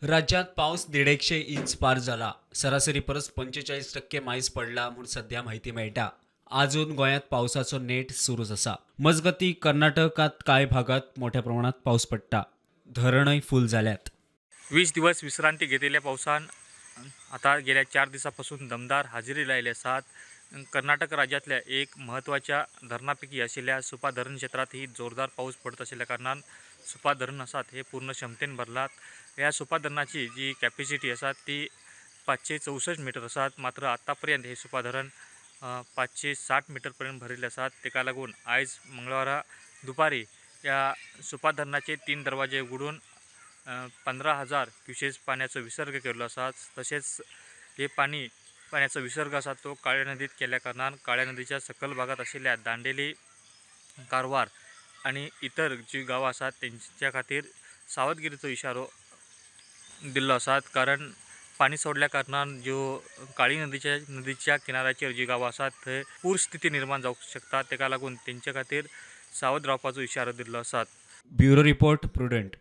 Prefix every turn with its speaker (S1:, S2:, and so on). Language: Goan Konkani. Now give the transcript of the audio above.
S1: राज्यांत पावस 150 इंच पार जाला. सरासरी परस 45% मायज पडला म्हूण सध्या म्हायती मेळटा. आजून गोंयांत पावसाचो नेट सुरूच आसा. मजगती कर्नाटकांत कांय भागात मोठ्या प्रमाणात पावस पडटा. धरणय फूल जाल्यात.
S2: 20 दिवस विश्रांती घेतिल्ल्या पावसान आता गेल्या 4 दिसांपासून दमदार हाजेरी लायली आसात. कर्नाटक राज्यांतल्या एक म्हत्वाच्या धरणापैकी आशिल्ल्या सुपा धरण क्षेत्रांत ही जोरदार पाऊस पडत आशिल्ल्या कारणान सुपा धरण आसात हे पूर्ण क्षमतेन भरलात. ह्या सुपा धरणाची जी कॅपेसिटी आसा ती 564 मिटर आसात. मात्र आतापर्यंत हे सुपा धरण 560 मिटरपर्यंत भरिल्ले आसात. ताका लागून आयज मंगळवारा दुपारी ह्या सुपा धरणाचे 3 दरवाजे उगडून 15,000 क्युसेस पाण्याचो विसर्ग केल्लो आसा. तशेंच हे पाण्याचो विसर्ग आसा तो काळ्या नदीत केल्या कारणान काळ्या नदीच्या सकल भागात आशिल्ल्या दांडेली, कारवार आनी इतर जी गांवां आसात तेंच्या खातीर सावधगिरीचो इशारो दिल्लो आसा. कारण पाणी सोडल्या कारणान ज्यो काळी नदीच्या किनाऱ्याचेर जी गांवां आसात थंय पूर स्थिती निर्माण जावंक शकता. ताका लागून तेंच्या खातीर सावध रावपाचो इशारो दिल्लो आसा.
S1: Bureau report, Prudent.